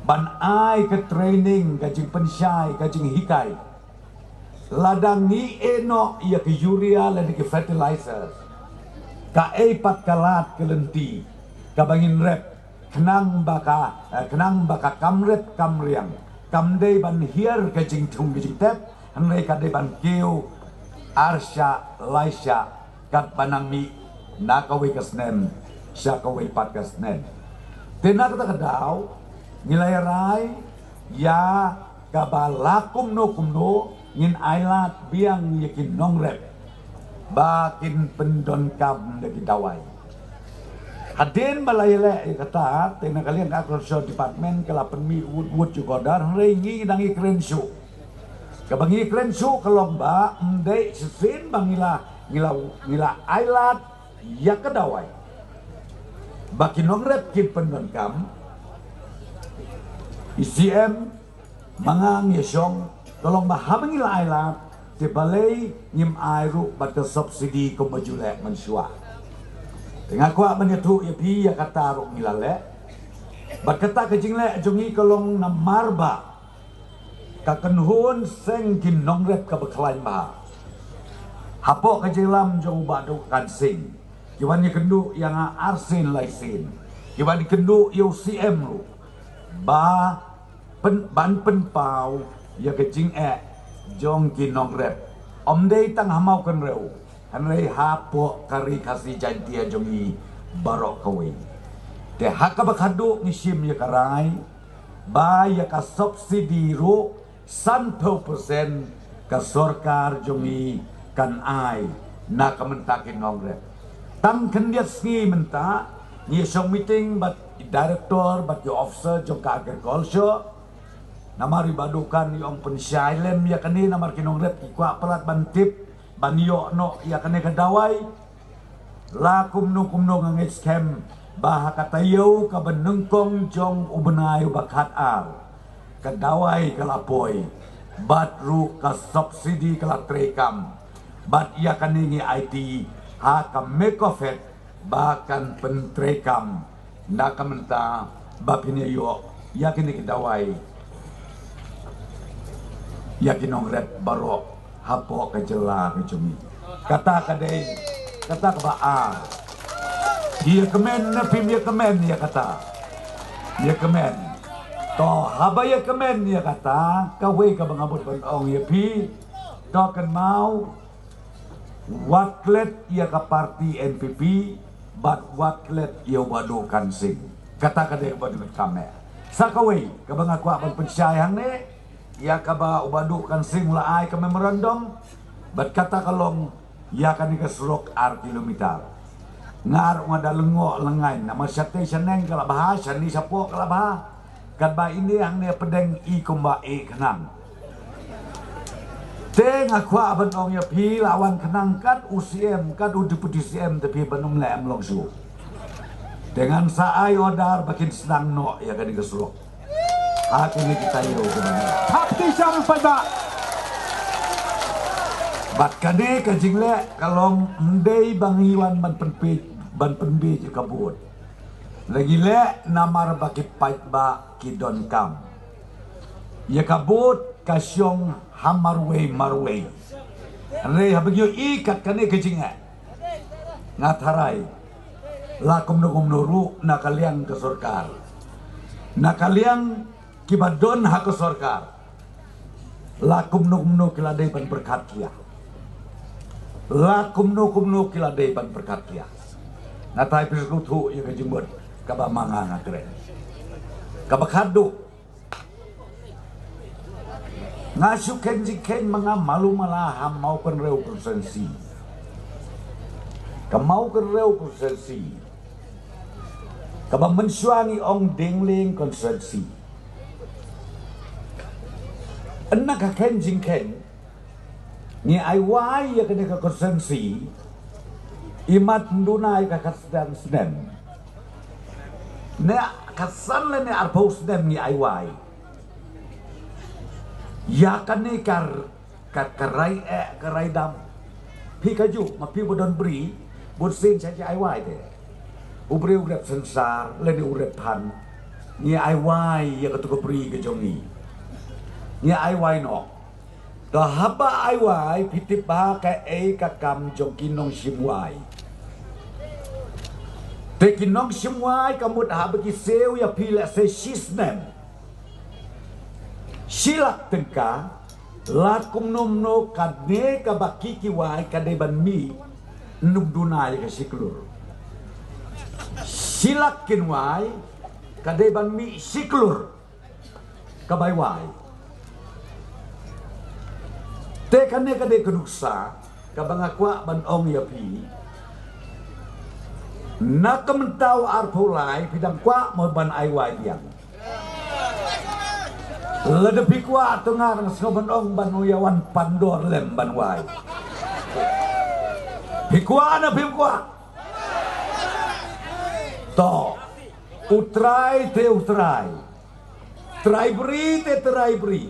ban ai ka training, ka jingpynshai, ka jinghikai. Lada ngi eh noh ïa ka urea lane ki fertilizers, kaei pat ka lad ka lynti kaba ngin rep khnang ba ka, eh, khnang ba ka kam rep kam riang kam dei ban hiar ka jingthung ka jingtep, hynrei ka dei ban kiew arshah laishah katba nang mih na kawei ka snem sha kawei pat ka snem. Te na kata ka daw ngi la ïa rai ïa kaba la kumno kumno ngin ailad biang ïa ki nongrep ba kin pyndonkam da ki dawai. Hadien ba la ïaleh ïa kata, te na ka liang ka Agriculture Department ka la pynmih wut wut jingorder, hynrei ngi dang ïakren shuh. Kaba ngi ïakren shuh ka long ba ym dei shisien ba ngi la, ngi la, ngi la ailad ïa ka dawai ba ki nongrep kin pyndonkam. I C M ma nga ngi shong, ka long ba haba ngi la ailad te balei ngim ai ruh bad ka subsidy kumba ju leh mynshuwa. Te nga kwah ban ïathuh ïa phi, ïa kata ruh ngi la leh. Bad kata ka jingleh jong ngi ka long namar ba ka kynhun seng ki nongrep kaba khlaiñ bha hapoh ka jingïalam jong u Bah Dohkan Sing, ki wan ïakynduh ïa nga arsien laisien, ki wan ïakynduh ïa u C M ruh ba pyn, ban pynpaw ïa ka jingeh jong ki nongrep, ym dei tang ha Mawkynrew, hynrei hapoh ka Ri Khasi Jaiñtia jong ngi baroh kawei. Te ha kaba khadduh ngi shim ïa ka rai ba ïa ka subsidy ruh sanphew percent ka sorkar jong ngi kan ai na ka bynta ki nongrep. Tang khyndiat sngi mynta ngi shong meeting bad ki director bad ki officer jong ka agriculture. Namar i Bah Dohkan i ong pynshai lem ïa kane namar ki nongrep ki kwah palat ban tip ban ïoh noh ïa kane ka dawai. La kumno kumno nga ngeit skhem ba ha ka taïew kaba nyngkong jong u bnai uba khatar, ka dawai ka la poi, bad ruh ka subsidy ka la treikam. Bad ïa kane ngi aiti ha ka MECOFED ba kan pyntreikam na ka bynta ba phin ïoh ïa kine ki dawai ïa ki nongrep baroh hapoh ka jylla ka jong ngi. Kata ka dei kata kaba ar. Ïa kmen na phim ïa kmen ïa kata. Ïa kmen. To haba ïa kmen ïa kata, kawei kaba nga bud ban ong ïa phi. To kynmaw, wat klet ïa ka parti NPP bad wat klet ïa u Bah Duh Kan Sing. Kata ka dei kaba dei kam eh. Sa kawei kaba nga kwah ban pynshai hangne, ïa kaba u Bah Duh Kan Sing la ai ka memorandum bad kata ka long ïa kane ka surok ar kilometer. Nga ruh nga da lyngngoh lyngngai, namar shatei shaneng ka la bha, shane shapoh ka la bha. Katba ine hangne pdeng i kumba i khnang. Te nga kwah ban ong ïa phi, la wan khnang kat u CM kat u deputy CM te phi ban ym leh em long shuh. Te ngan sa ai order ba kin sdang noh ïa kane ka surok. Ha kine kita ïew kaba ngi. Hap ti sham pat ba. Bad kane ka jingleh ka long ym dei ba ngi wan ban pynpeit ban pynbeit ïa ka vote. Lagi leh namar ba ki paidbah ki donkam. Ïa ka vote ka shong ha marwei marwei. Hynrei haba ngi ïohi kat kane ka jingeh, nga tharai la kumno kumno ruh na ka liang ka sorkar, na ka liang kiba don ha ka sorkar, la kumno kumno ki la dei ban pyrkhat ïa. La kumno kumno ki la dei ban pyrkhat ïa. Nga tharai phi sngewthuh ïa ka jingmut kaba ma nga nga kren. Kaba khatduh, nga shu khein jingkhein ma nga malu mala ha Mawkynrew constituency. Ka Mawkynrew constituency, kaba mynshuwa ngi ong Dingling constituency. Ynda ka khein jingkhein, ngi ai wai ïa kane ka constituency, imat nduna ïa ka khatsan snem. Ne khatsan lane arphew snem ngi ai wai ïa kane ka r-, ka, ka rai eh, ka rai dam. Phi kajuh, ma phi ba don bri, bun sien sha ki ai wai te. U briew u rep synsar, lane u rep phan. Ngi ai wai ïa katu ka bri ka jong ngi. Ngi ai wai noh. To haba ai wai, phi tip ba kaei ka kam jong ki nongshim wai. Te ki nongshim wai ka mut haba ki siew ïa phi lehse shi snem, shi lak tyngka, la kumno kumno kane kaba ki ki wai ka dei ban mih, ym duna ïa ka shi klur. Shi lak kin wai, ka dei ban mih shi klur ka bai wai. Te kane ka dei ka nuksa kaba nga kwah ban ong ïa phi. Na ka mynta u arphew lai phi dang kwah mo ban ai wai biang. Lada phi kwah to nga dang sngew ban ong ban u ïa wan pandor lem ban wai. Phi kwah ne phim kwah? To, u trai te u trai. Trai bri te trai bri.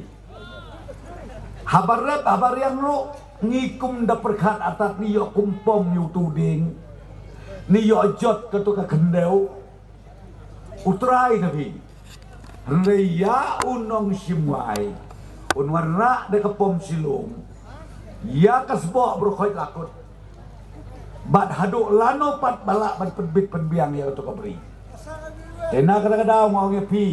Haba rep haba riang ruh ngi kum da pyrkhat atat ngi ïoh kum pom ïa utu u dieng. Ngi ïoh jot kato ka khyndew. U trai te phi. Hynrei ïa u nongshim wai un wanrah da ka pom shilum. Ïa ka sboh baroh khoit la kut. Bad haduh lano pat ba lah ban pynbit pynbiang ïa kato ka bri. Te na kata ka daw nga ong ïa phi,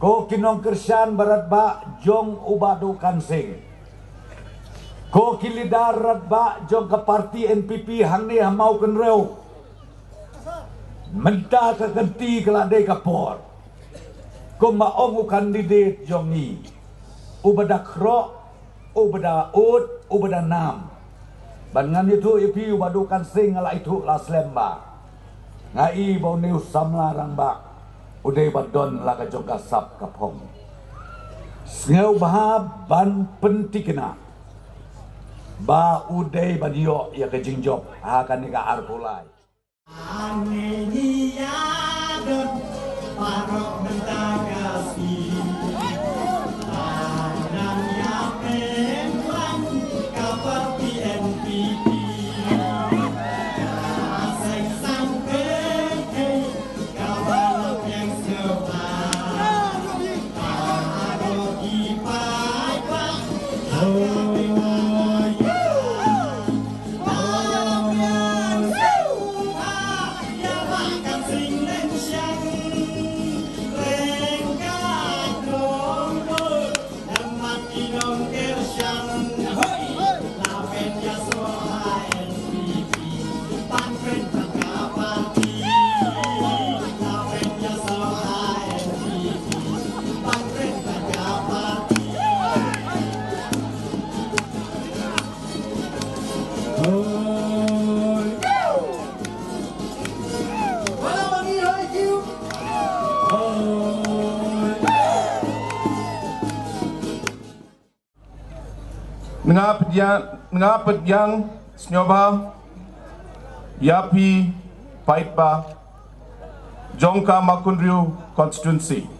ko ki nongkyrshan ba radbah jong u Bah Duh Kan Sing, ko ki leader radbah jong ka parti NPP hangne ha Mawkynrew, mynta ka kynti ka la dei ka por. Kumba ong u candidate jong ngi, uba da khroh, uba da ud, uba da nam. Ban ngan ïathuh ïa phi u Bah Duh Kan Sing nga la ïathuh la slem bha. Nga i ba une u samla rangbah u dei ba don la ka jong ka sap ka phong. Sngewbha ban pynthikna. Ba u dei ban ïoh ïa ka jingjop ha kane ka arphew lai. Nga pdiang, nga pdiang sngewbha ïa phi paidbah jong ka Mawkynrew constituency.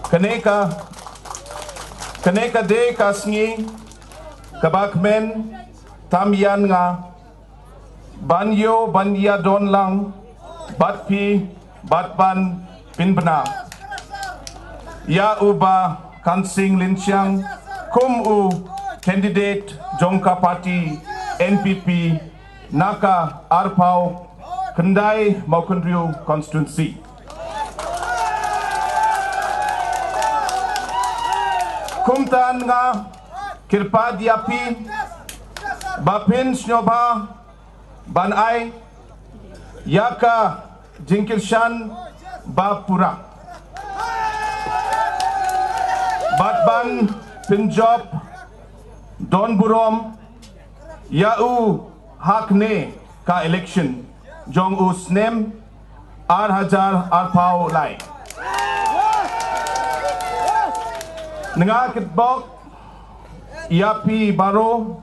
Kane ka, kane ka dei ka sngi kaba kmen tam ïa nga ban ïoh ban ïadon lang bad phi bad ban pynbna ïa u Bah Kansing Lynchiang kum u candidate jong ka party N P P na ka arphew khyndai Mawkynrew constituency. Kumta nga kyrpad ïa phi ba phin sngewbha ban ai ïa ka jingkyrshan ba pura bad ban pynjop don burom ïa u ha kane ka election jong u snem ar hajar arphew lai. Nga kitbok ïa phi baroh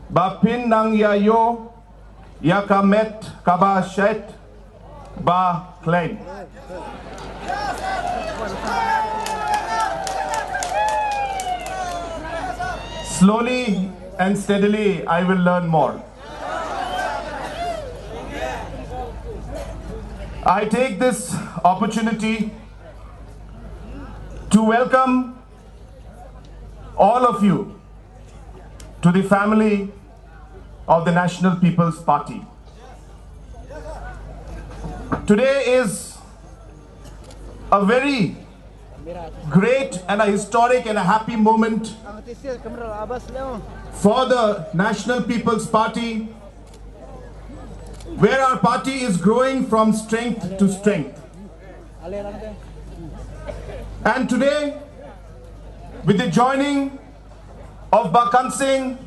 ba phin nang ïa ïoh ïa ka met kaba shait ba khlaiñ. Slowly and steadily, I will learn more. I take this opportunity to welcome all of you to the family of the National People's Party. Today is a very great and a historic and a happy moment for the National People's Party, where our party is growing from strength to strength. And today, with the joining of Bah Kansing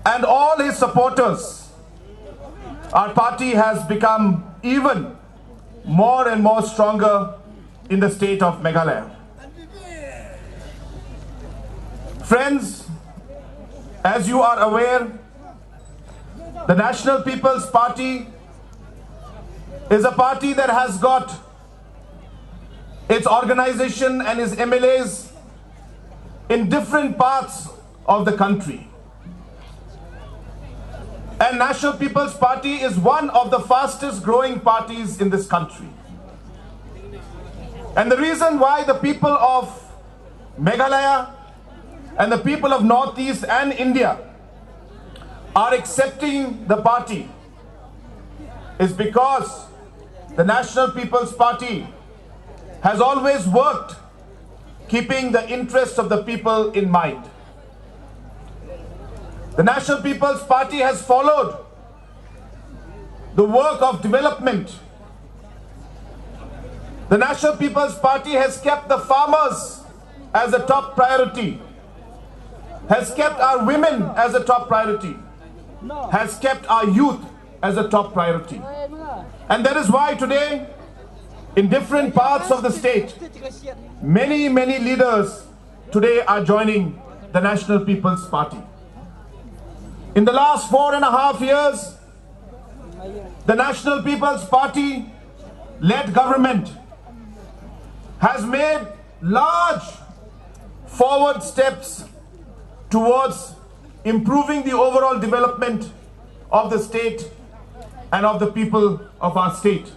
and all his supporters, our party has become even more and more stronger in the state of Meghalaya. Friends, as you are aware, the National People's Party is a party that has got its organization and its M L As in different parts of the country. And National People's Party is one of the fastest growing parties in this country. And the reason why the people of Meghalaya and the people of Northeast and India are accepting the party is because the National People's Party has always worked keeping the interests of the people in mind. The National People's Party has followed the work of development. The National People's Party has kept the farmers as a top priority, has kept our women as a top priority, has kept our youth as a top priority. And that is why today, in different parts of the state, many, many leaders today are joining the National People's Party. In the last four and a half years, the National People's Party led government has made large forward steps towards improving the overall development of the state and of the people of our state.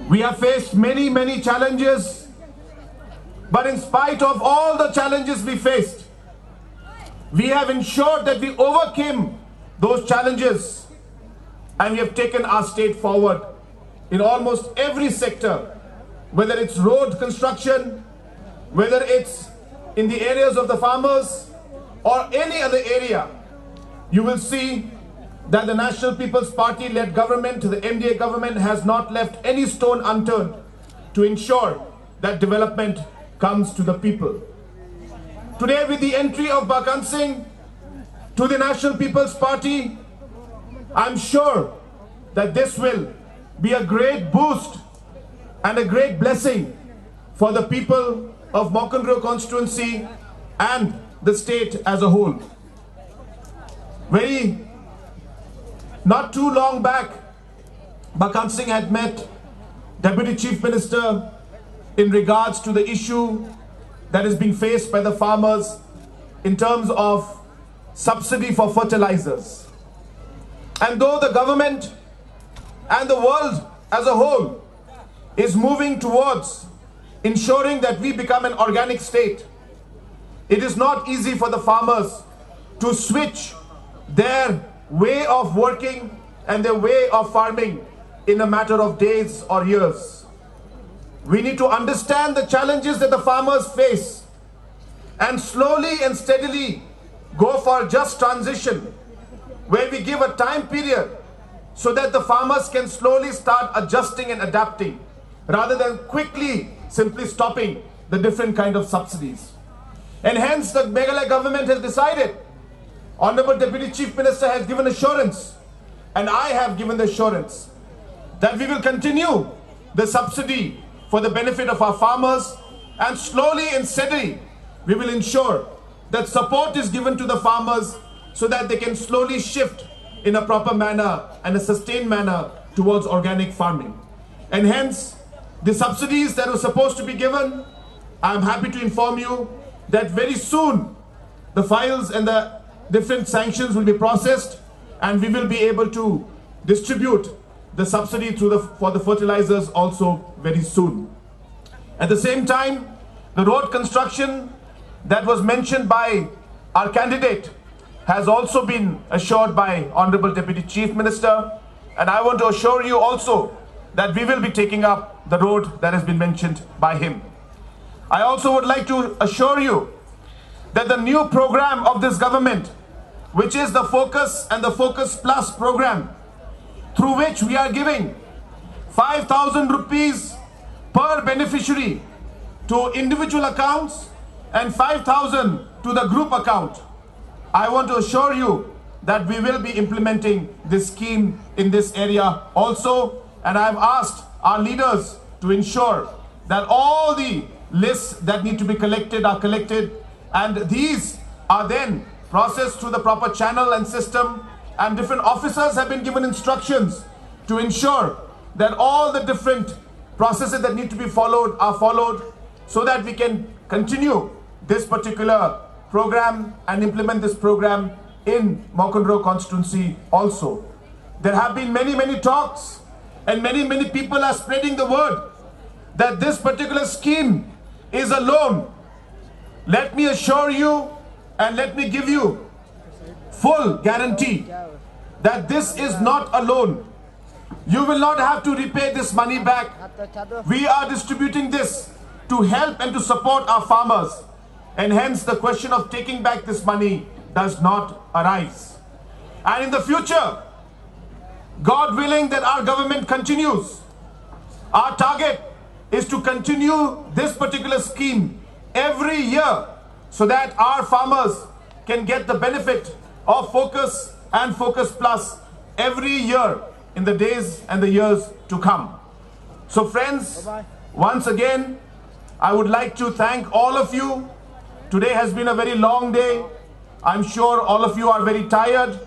We have faced many, many challenges, but in spite of all the challenges we faced, we have ensured that we overcame those challenges and we have taken our state forward in almost every sector, whether it's road construction, whether it's in the areas of the farmers or any other area. You will see that the National People's Party led government, the M D A government, has not left any stone unturned to ensure that development comes to the people. Today, with the entry of Bah Kansing to the National People's Party, I'm sure that this will be a great boost and a great blessing for the people of Mawkynrew constituency and the state as a whole. Very, not too long back, Bah Kansing had met Deputy Chief Minister in regards to the issue that is being faced by the farmers in terms of subsidy for fertilizers. And though the government and the world as a whole is moving towards ensuring that we become an organic state, it is not easy for the farmers to switch their way of working and their way of farming in a matter of days or years. We need to understand the challenges that the farmers face and slowly and steadily go for just transition, where we give a time period so that the farmers can slowly start adjusting and adapting rather than quickly simply stopping the different kind of subsidies. And hence the Meghalaya government has decided, Honorable Deputy Chief Minister has given assurance, and I have given the assurance that we will continue the subsidy for the benefit of our farmers, and slowly and steadily we will ensure that support is given to the farmers so that they can slowly shift in a proper manner and a sustained manner towards organic farming. And hence, the subsidies that were supposed to be given, I'm happy to inform you that very soon the files and the different sanctions will be processed, and we will be able to distribute the subsidy through the, for the fertilizers also very soon. At the same time, the road construction that was mentioned by our candidate has also been assured by Honorable Deputy Chief Minister, and I want to assure you also that we will be taking up the road that has been mentioned by him. I also would like to assure you that the new program of this government, which is the Focus and the Focus Plus program, through which we are giving five thousand rupees per beneficiary to individual accounts and five thousand to the group account. I want to assure you that we will be implementing this scheme in this area also, and I have asked our leaders to ensure that all the lists that need to be collected are collected, and these are then processed through the proper channel and system, and different officers have been given instructions to ensure that all the different processes that need to be followed are followed, so that we can continue this particular program and implement this program in Mawkynrew constituency also. There have been many, many talks, and many, many people are spreading the word that this particular scheme is a loan. Let me assure you and let me give you full guarantee that this is not a loan. You will not have to repay this money back. We are distributing this to help and to support our farmers, and hence the question of taking back this money does not arise. And in the future, God willing that our government continues, our target is to continue this particular scheme every year so that our farmers can get the benefit of Focus and Focus Plus every year in the days and the years to come. So, friends, once again, I would like to thank all of you. Today has been a very long day. I'm sure all of you are very tired.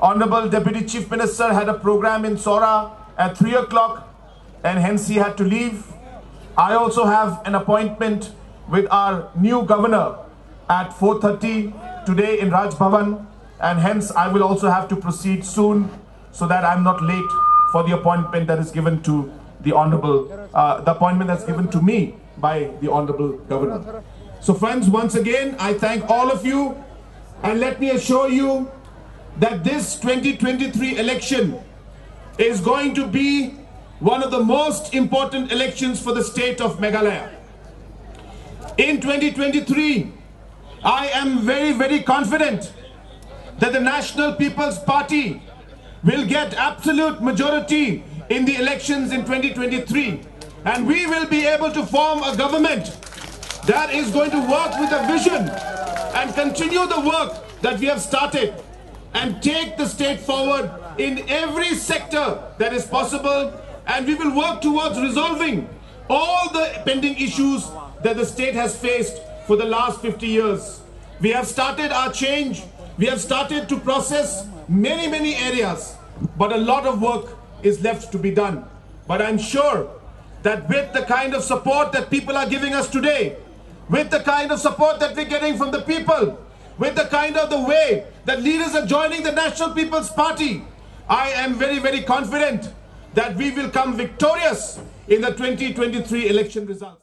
Honorable Deputy Chief Minister had a program in Sohra at three o'clock, and hence he had to leave. I also have an appointment with our new governor at four thirty today in Raj Bhavan, and hence I will also have to proceed soon so that I'm not late for the appointment that is given to the honorable, uh, the appointment that's given to me by the honorable governor. So, friends, once again, I thank all of you, and let me assure you that this twenty twenty-three election is going to be one of the most important elections for the state of Meghalaya. In twenty twenty-three, I am very, very confident that the National People's Party will get absolute majority in the elections in twenty twenty-three, and we will be able to form a government that is going to work with a vision and continue the work that we have started and take the state forward in every sector that is possible, and we will work towards resolving all the pending issues that the state has faced for the last fifty years. We have started our change. We have started to process many, many areas, but a lot of work is left to be done. But I'm sure that with the kind of support that people are giving us today, with the kind of support that we're getting from the people, with the kind of the way that leaders are joining the National People's Party, I am very, very confident that we will come victorious in the twenty twenty-three election results.